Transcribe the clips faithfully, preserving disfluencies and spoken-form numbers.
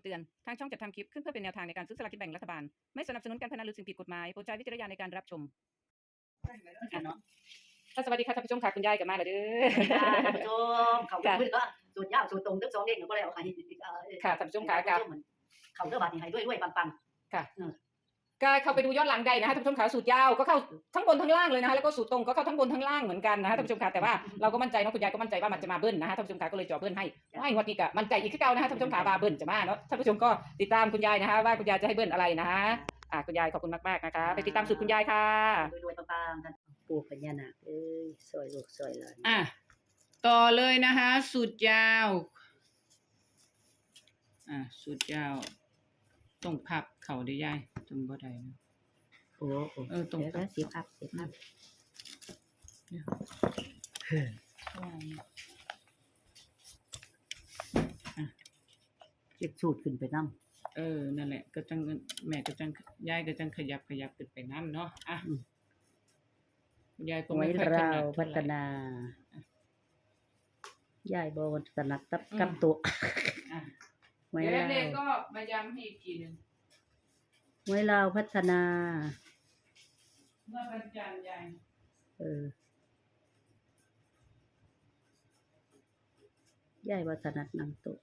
เตือน ทางช่องจัดทำคลิปขึ้นเพื่อเป็นแนวทางในการซื้อสลากกินแบ่งรัฐบาล ไม่สนับสนุนการพนันหรือสิ่งผิดกฎหมาย โปรดใช้วิจารณญาณในการรับชม ค่ะ สวัสดีค่ะท่านผู้ชมค่ะ คุณยายก็มาแล้วเด้อ ค่ะ ท่านผู้ชม เขา ค่ะ สูตรยาวสูตรตรง ทั้งสองเลขก็แล้ว ค่ะ ท่านผู้ชมค่ะ ท่านผู้ชม เขาเด้อ บัดนี้ให้รวยๆ ปังๆ ค่ะ อืม ก็เข้าไปดูย้อนหลังได้นะคะท่านผู้ชมค่ะ สูตรยาวก็เข้าทั้งบนทั้งล่างเลยนะคะ แล้วก็สูตรตรงก็เข้าทั้งบนทั้งล่างเหมือนกันนะคะท่านผู้ชมค่ะ แต่ว่าเราก็มั่นใจเนาะ คุณยายก็มั่นใจว่ามันจะมาเบิ้ลนะคะท่านผู้ชมค่ะ ก็เลยเจาะเบิ้ลให้ ให้งวดนี้ก็มั่นใจอีกคือเก่านะคะท่านผู้ชมค่ะ ว่าเบิ้ลจะมาเนาะ ท่านผู้ชมก็ติดตามคุณยายนะคะ ว่าคุณยายจะให้เบิ้ลอะไรนะคะ อ่า คุณยายขอบคุณมากๆนะคะ ไปติดตามสูตรคุณยายค่ะ รวยๆ ปังๆ ท่านปู่พญานาคเอ้ย ซอยลูกซอยหลาน อ่ะ ต่อเลยนะคะ สูตรยาว อ่ะ สูตรยาว ต้องพับเข้าเด้อยาย ต้องบ่ได้นะ โอ้ โอ้ เออ ต้อง เดี๋ยว พับ นะ สิพับ สิพับ เดี๋ยว อ่ะ เก็บสูตรขึ้นไปนำ เออ นั่นแหละ ก็จั่ง แม่ก็จั่ง ยายก็จั่งขยับ ขยับขึ้นไปนำเนาะ อ่ะ อืม ยายก็ไม่ค่อยถนัดเท่าไหร่ หวยลาวพัฒนา อ่ะ ยายบ่ถนัดกับ อืม กับโต๊ะ อ่ะ หวยลาว เดี๋ยวแอดเลขก็มาย้ำให้อีกทีหนึ่ง หวยลาวพัฒนา เมื่อวันจันทร์ยาย เออ ยายบ่ถนัดนั่งโต๊ะ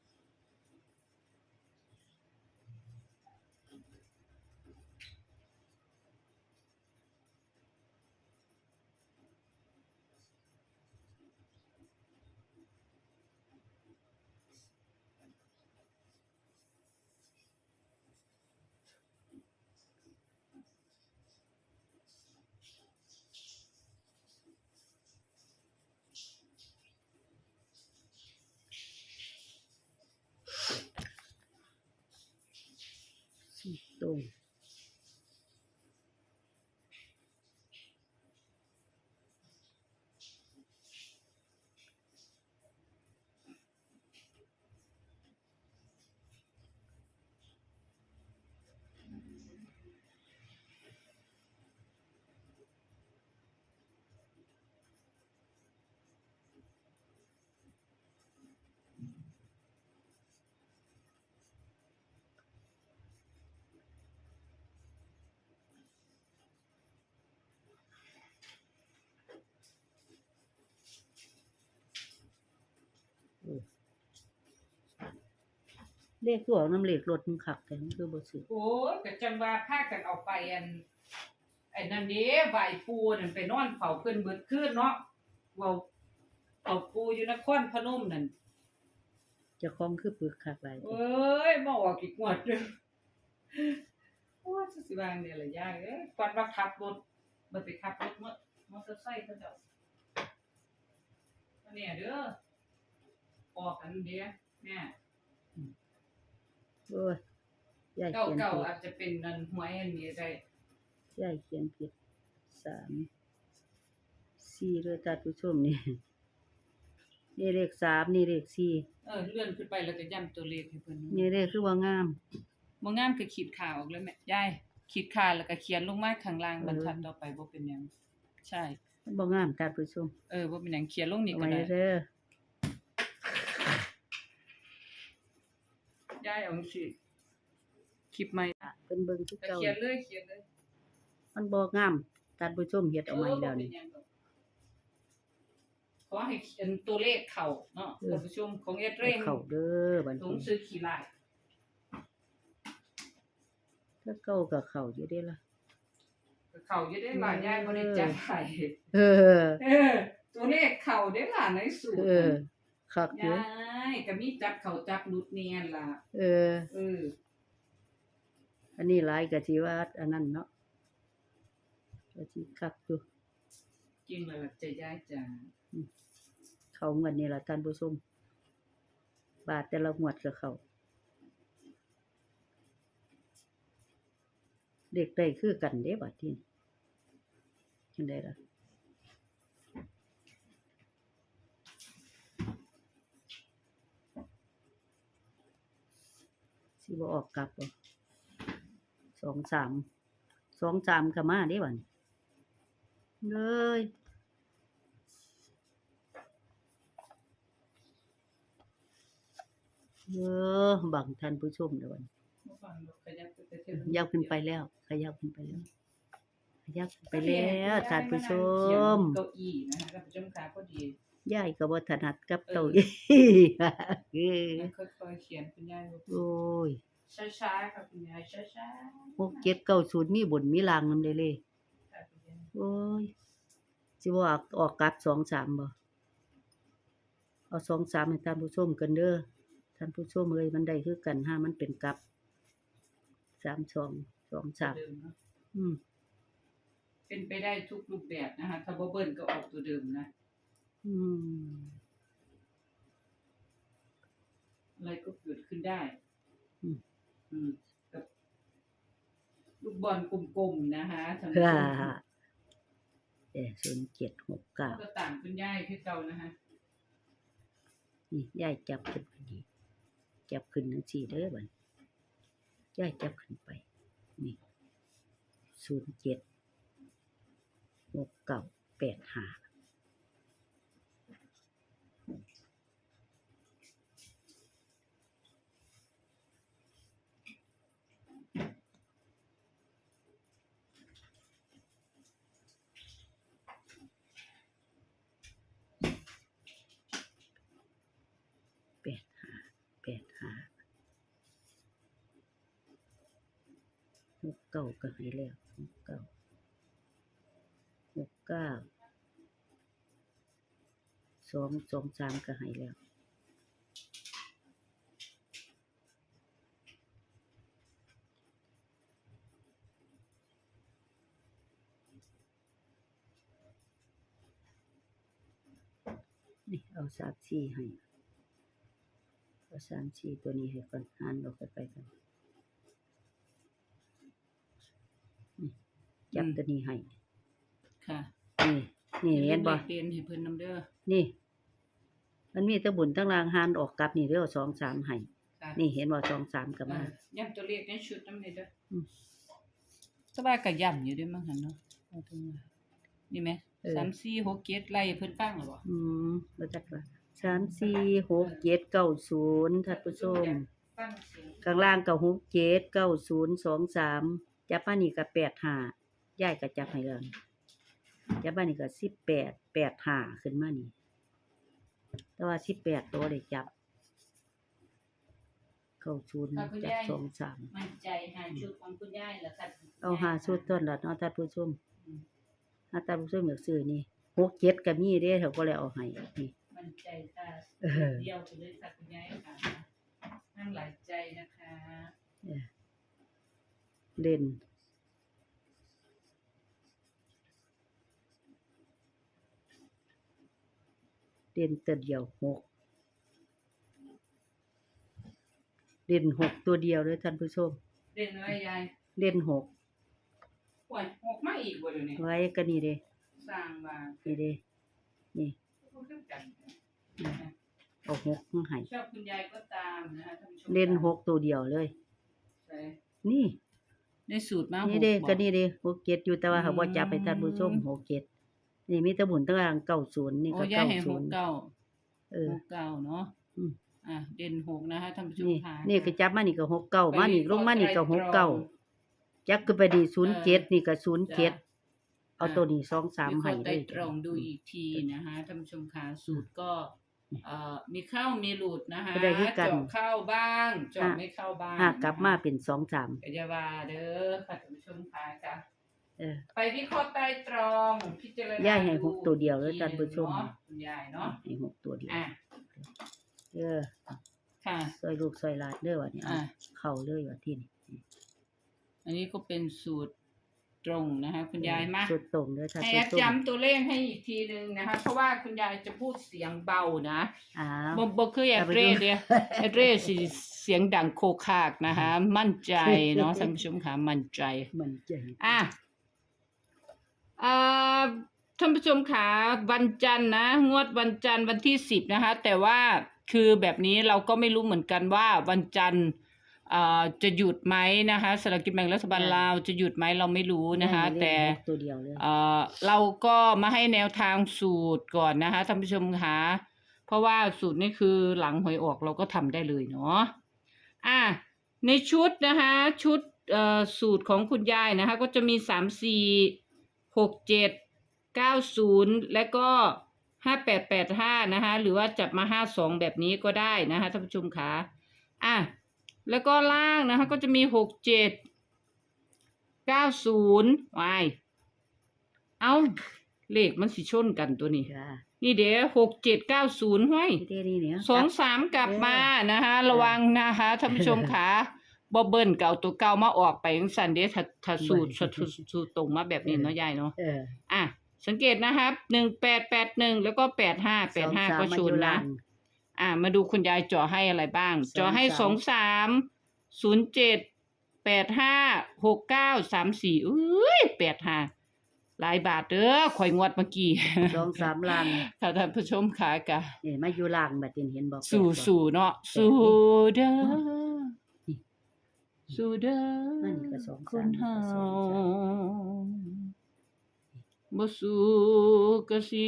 ตรง เลขคือออกนำเลขรถมันคัก แต่มันคือบ่ซื้อ โอ้ย ก็จั่งว่าพากันเอาไปอัน ไอ้นั่นเด้ ไหว้ปู่นั่น ไปนอนเฝ้าเพิ่นเบิดคืนเนาะ เว้า เฝ้าปู่อยู่นครพนมนั่น เจ้าของคือปึกคักหลาย เอ้ย มาออกอีกงวดเด้อ โอ้ย สิว่าจั่งใด๋ล่ะยายเอ้ย ฝันว่าขับรถ บัดไปขับรถมอ มอเตอร์ไซค์เขาเจ้า อันเนี้ยเด้อ ออกอันเดีย แม่ อืม โอ้ย ยายเขียนผิด เก้าเก้า อาจจะเป็นนั่นหวยอันนี้ได้ ยายเขียนผิด สาม สี่ เด้อท่านผู้ชมนี่ นี่เลขสาม นี่เลขสี่ เออ เลื่อนขึ้นไปแล้วก็ย้ำตัวเลขให้เพิ่น นี่เลขคือว่างาม บ่งามก็ขีดค่าออกเลยแม่ ยาย ขีดค่าแล้วก็เขียนลงมาข้างล่าง เออ บรรทัดต่อไป บ่เป็นหยัง ใช่ มันบ่งามท่านผู้ชม เออ บ่เป็นหยัง เขียนลงนี่ก็ได้ เอาไว้เด้อ ยายเอาจั่งซี้ คลิปใหม่ อ่ะ เพิ่นเบิ่งคือเก่า เขียนเลย เขียนเลย มันบ่งาม ท่านผู้ชมเฮ็ดเอาใหม่แล้วนี่ เออ บ่เป็นหยังดอก ขอให้เขียนตัวเลขเข้าเนาะ เออ ท่านผู้ชม ของแอดเร่ง เข้าเด้อ บัดนี้ หนังสือขี้ร้าย แต่เก่าก็เข้าอยู่เด้ล่ะ ก็เข้าอยู่เด้ล่ะ เออ ยายบ่ได้จับให้ เออ เออ ตัวเลขเข้าเด้ล่ะในสูตร เออ คักอยู่ ยายก็มีจับเข้าจับหลุดแน่ล่ะ เออ เออ อันนี้หลายก็สิว่าอันนั้นเนาะ ก็สิคักอยู่ จริงแล้วล่ะจ้ะยายจ๋า อืม เข้างวดนี้ล่ะท่านผู้ชม บาทแต่ละงวดก็เข้า เลขได้คือกันเด้บัดนี้ จั่งใด๋ล่ะ สิบ่ออกกลับบ่ สองสาม สองสาม ก็มาเด้บัดนี้ เอ้ย เออ บังท่านผู้ชมเด้อบัดนี้ บ่ฟังดอก ขยับไปเทิง ขยับขึ้นไปแล้ว ขยับขึ้นไปแล้ว ขยับขึ้นไป ก็เห็น แล้ว คุณยาย ท่านผู้ชม มานางเขียนเก้าอี้นะคะ ท่านผู้ชมคะ พอดี ยายก็บ่ถนัดกับ เออ เก้าอี้ เออ แล้วค่อยๆเขียน คุณยาย โอ้ย ช้าๆค่ะคุณยาย ช้าๆ หกเจ็ดเก้าศูนย์ มีบนมีล่างนำเด้เลย ค่ะคุณยาย โอ้ย สิบ่ออก ออกกลับสองสามบ่ เอาสองสามให้ท่านผู้ชมกันเด้อ ท่านผู้ชมเอ้ย มันได้คือกัน ห้ามันเป็นกลับ สามสอง สองสาม เดิมเนาะ อืม เป็นไปได้ทุกรูปแบบนะคะ ถ้าบ่เบิ้ลก็ออกตัวเดิมนะ อืม อะไรก็เกิดขึ้นได้ อืม อืม กับลูกบอลกลมๆนะคะท่านผู้ชม เออ ศูนย์เจ็ดหกเก้า ก็ตามคุณยายคือเก่านะคะ นี่ ยายจับขึ้นไปนี่ จับขึ้นจังซี่เด้อบัดนี้ ยายจับขึ้นไป นี่ ศูนย์เจ็ดหกเก้าแปดห้า แปดห้า แปดห้า หกเก้าก็ให้แล้ว หกเก้า หกเก้า สอง สองสาม ก็ให้แล้ว นี่ เอาสามสี่ให้ เอาสามสี่ตัวนี้ให้ก่อน หันออกไปๆกัน นี่ จับ อืม ตัวนี้ให้ ค่ะ นี่ นี่ เห็นบ่ ลขเด่นให้เพิ่นนำเด้อ นี่ มันมีแต่บนทั้งล่าง หันออกกลับนี่เด้อ สองสาม ให้ ค่ะ นี่ เห็นบ่ สองสาม ก็มา เออ ย้ำตัวเลขในชุดนำนี่เด้อ อืม แต่ว่าก็ย้ำอยู่เด้ บางหันเนาะ เอาตรงมา นี่ไหม เออ สามสี่หกเจ็ด ไล่เพิ่นฟังหรอบ่ อืม บ่จักว่า สามสี่หกเจ็ดเก้าศูนย์ ท่านผู้ชม ฟังเสียง ข้างล่างก็หกเจ็ดเก้าศูนย์สองสาม จับมานี่ก็แปดห้า ยายก็จับให้แล้วนี่ จับมานี่ก็สิบแปด แปดห้า ขึ้นมานี่ แต่ว่าสิบแปดตัวได้จับ เก้าศูนย์ ค่ะคุณ จับ ยาย สองสาม มั่นใจห้าชุดของคุณยายแล้วค่ะ เอาห้าชุดต้นละเนาะท่านผู้ชม อืม ถ้าท่านผู้ชมอยากซื้อนี่ หกเจ็ด ก็มีเด้ เขาก็เลยเอาให้นี่ มั่นใจค่ะ เออ เดียวไปเลยค่ะคุณยายค่ะ นั่งหลายใจนะคะ เออ เด่น เด่นตัวเดียว หก เด่น หก ตัวเดียวเลยท่านผู้ชม เด่นอะไรยาย เด่น หก โอ้ย หกมาอีกบ่เดี๋ยวนี้ ไว้ก็นี่เด้ สร้างมา นี่เด้ นี่ พูดเรื่องกัน เอา หก มาให้ ชอบคุณยายก็ตามนะคะท่านผู้ชม เด่น หก ตัวเดียวเลย ใช่ นี่ ในสูตรมา นี่เด้ หกบ่ ก็นี่เด้ หกเจ็ด อยู่ แต่ว่าเขาบ่จับให้ท่านผู้ชม อืม หกเจ็ด นี่มีแต่บนทั้งล่าง เก้าศูนย์ นี่ โอ้ ก็ ยายให้ เก้าศูนย์ หกเก้า เออ หกเก้าเนาะ อืม อ่ะ เด่น หก นะคะท่านผู้ชม นี่ ค่ะ นี่ก็จับมานี่ก็ หกเก้า ไป มานี่ วิเค ล ราะห์ งมานี่ก็ ไตรตรอง หกเก้า จับขึ้นไปนี่ ศูนย์เจ็ด นี่ก็ ศูนย์เจ็ด จ้ะ เอาตัวนี้ สองสาม วิเค ให้ ราะห์ไต เล ร ย ตรองดูอีกทีนะคะท่านผู้ชมค่ะ สูตรก็ เอ่อ มีเข้ามีหลุดนะคะ ก็ได้คือกัน เจาะเข้าบ้าง เจาะ อ่ะ ไม่เข้าบ้าง หากกลับมา นะคะ เป็น สองสาม ก็อย่าว่าเด้อค่ะท่านผู้ชมค่ะจ้ะ เออ ไปวิเคราะห์ไตรตรองพิจารณา ย่าให้หกตัวเดียวเลย ดู ท่านผู้ชม เนาะคุณยายเนาะ ให้หกตัวเดียว อ่ะ เออ ค่ะ ซอยลูกซอยหลานเด้อวันนี้ อ่ะ เข้าเลยวันที่นี่ อันนี้ก็เป็นสูตรตรงนะคะคุณยายมา สุดตรงเลยค่ะ ให้ สุด แอด ตรง ย้ำตัวเลขให้อีกทีหนึ่งนะคะ เพราะว่าคุณยายจะพูดเสียงเบานะ อ้าว บ่บ่คือแอดเร เอาไปดู เด้อ แอดเรสิเสียงดังโคคากนะคะ มั่นใจเนาะท่านผู้ชมค่ะ มั่นใจ มั่นใจ อ่ะ อ่า ท่านผู้ชมคะ วันจันทร์นะ งวดวันจันทร์วันที่สิบนะคะ แต่ว่าคือแบบนี้เราก็ไม่รู้เหมือนกันว่าวันจันทร์ เอ่อ จะหยุดไหมนะคะ สลากกินแบ่งรัฐบาล ค่ะ ลาวจะหยุดไหมเราไม่รู้นะคะ ย่าให้เล่น แต่ หกตัวเดียวเลย เอ่อ เราก็มาให้แนวทางสูตรก่อนนะคะท่านผู้ชมคะ เพราะว่าสูตรนี้คือหลังหวยออกเราก็ทำได้เลยเนาะ อ่ะ ในชุดนะคะ ชุด เอ่อ สูตรของคุณยายนะคะ ก็จะมี สามสี่ หกเจ็ด เก้าศูนย์ และก็ ห้าแปดแปดห้า นะคะ หรือว่าจับมา ห้าสอง แบบนี้ก็ได้นะคะ ท่านผู้ชมคะ อ่ะ แล้วก็ล่างนะคะ ก็จะมี หกเจ็ด เก้าศูนย์ วาย เอ้า เลขมันสิชนกันตัวนี้ จ้า นี่เด้ หกเจ็ดเก้าศูนย์ ห้วย นี่เด้ นี่เนี่ย สองสาม กลับมา เออ นะคะ ระวังนะคะ ท่านผู้ชมคะ บ่เบิ้ลก็เอาตัวเก่ามาออกไปจังซั่นเด้ ถ้า ถ้าสูตร บ่ ถ้าสูตร สูตรตรงมาแบบนี้เนาะ เออ ยายเนาะ เออ อ่ะ สังเกตนะครับ หนึ่งแปดแปดหนึ่ง แล้วก็ แปดห้าแปดห้า สองสาม ก็ชนนะ มาอยู่ล่าง อ่ะ มาดูคุณยายเจาะให้อะไรบ้าง สองสาม เจาะให้ สองสาม ศูนย์เจ็ด แปดห้า หกเก้า สามสี่ เอ้ย แปดห้า หลายบาทเด้อ ข่อยงวดเมื่อกี้ สองสาม ล่าง ค่ะ ท่านผู้ชมคะ กะ นี่มาอยู่ล่างบัดนี้ เห็นบ่ สู้ แปดสอง สู้เนาะ แปด สู้เด้อ นี่ สู้เด้อ มันก็ สองสาม คนเฮา นี่ก็ สองสาม บ่สู้ก็สิ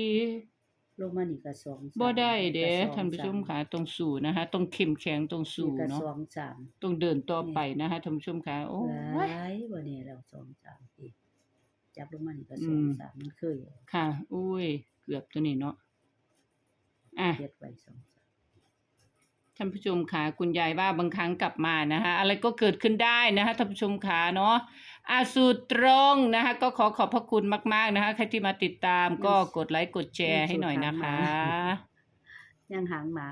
ลงมานี่ก็ สองสาม บ่ได้เด้ นี่ก็ สองสาม ท่านผู้ชมคะ ต้องสู้นะคะ ต้องเข้มแข็ง ต้องสู้ นี่ก็ เนาะ สองสาม ต้องเดินต่อไปนะคะ ท่านผู้ชมคะ โอ้ย หลายบ่เนี่ย แล้ว สองสาม อีก จับลงมานี่ก็ อืม สองสาม มันเคย ค่ะ โอ้ย เกือบตัวนี้เนาะ อ่ะ เจ็ดไว้ สองสาม ท่านผู้ชมคะ คุณยายว่าบางครั้งกลับมานะคะ อะไรก็เกิดขึ้นได้นะคะ ท่านผู้ชมคะเนาะ อ่ะ สูตรตรงนะคะ ก็ขอขอบพระคุณมากๆนะคะ ใครที่มาติดตามก็ มัน กดไลค์กดแชร์ให้หน่อยนะคะ มันสูตรหางหมา ยังหางหมา